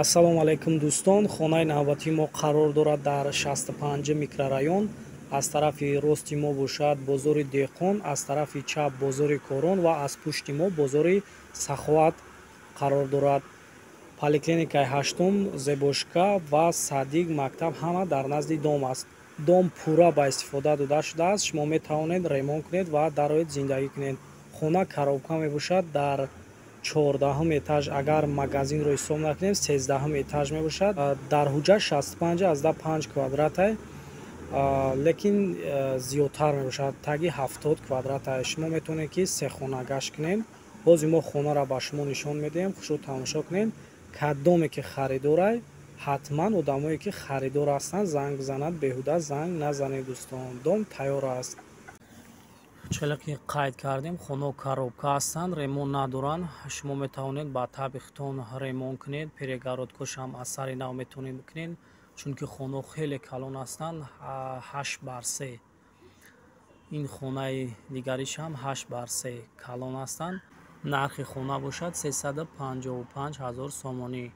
Ассалому алайкум, дӯстон. Хонаи навбатии мо қарор дорад дар 65 микрорайон. Аз тарафи рости мо бошад бозори Деҳқон, аз тарафи чап бозори Корон ва аз пушти мо бозори Саховат қарор дорад. Поликлиникаи ҳаштум, Зебошка ва садик, мактаб ҳама дар назди дом аст. Дом пурра ба истифода дода шудааст. Шумо метавонед ремонт кунед ва дароед, зиндагӣ кунед. Хона коробка мебошад, дар 14-ҳум этаж, агар магазинро ҳисоб накунем, 13-ҳум этаж мебошад. Дар ҳуҷҷат 65,5 квадратай, лекин зиёдтар мебошад, таги 70 квадратай. Шумо метавонед, ки сехона гашт кунед. Бози мо хонаро ба шумо нишон медиҳем, хушрӯ тамошо кунед. Кадоме ки харидорай, ҳатман одамое ки харидор ҳастанд, занг бизанад. Беҳуда занг назанед, дӯстон, дом тайёр аст. Чела ки қайд кардем, хонаҳо коробка ҳастанд, ремонт надоранд. Шумо метавонед ба табъи худтон ремонт кунед, перегородкошам аз сари нав метавонед бикунед, чунки хонаҳо хеле калон ҳастанд, 8 бар 3. Ин хонаи дигаришам 8 бар 3, калон ҳастанд. Нархи хона бошад 355 000 сомонӣ.